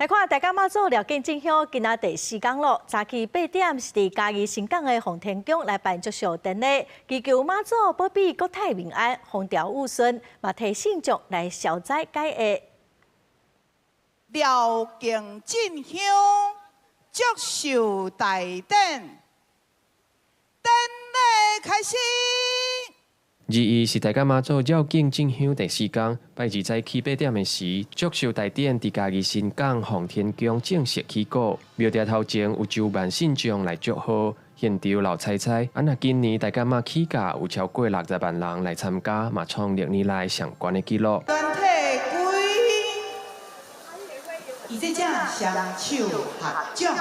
來看大甲媽祖繞境進香，今仔第四工囉。早起8點是佇嘉義新港的奉天宮來辦祝壽典禮，祈求媽祖保庇國泰民安、風調雨順，嘛提信眾來消災解厄。繞境進香，祝壽大典，典禮開始。21是大甲媽祖繞境進香第四工，拜二早起8點的時，祝壽大典佇嘉義新港奉天宮正式起鼓。廟埕頭前有上萬信眾來祝賀，現場鬧彩彩。啊，若今年大甲媽起駕有超過60萬人來參加，嘛創歷年來上懸的紀錄。全體歸，伊這只雙手合掌，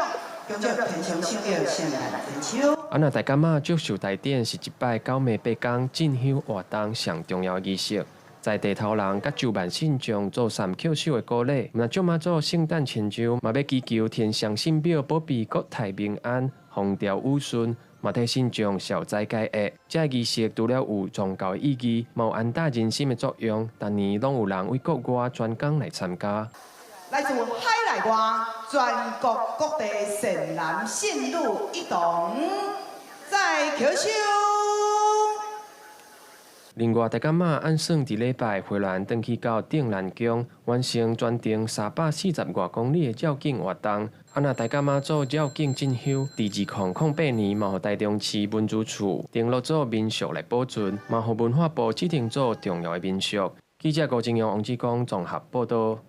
恭祝天上聖廟聖誕千秋。啊，若大甲媽祝壽大典是一擺九暝八工進香活動上重要的儀式，在地頭人佮上萬信眾做三叩首的鼓禮，毋但祝媽祖聖誕千秋，嘛欲祈求天上神廟保庇國泰民安、風調雨順，嘛替信眾消災解厄。這個儀式除了有宗教的意義，嘛有安踏人心的作用。逐年攏有人為國外專工來參加。來自海內外全國各地善男信女一同在叩首。另外，大甲媽按算佇禮拜回鑾轉去到鎮瀾宮，完成全程340外公里的繞境活動。啊，若大甲媽祖繞境進香，佇2008年嘛，予台中市文資處登錄做民俗來保存，嘛予文化部指定做重要的民俗。記者郭金陽、王志剛綜合報導。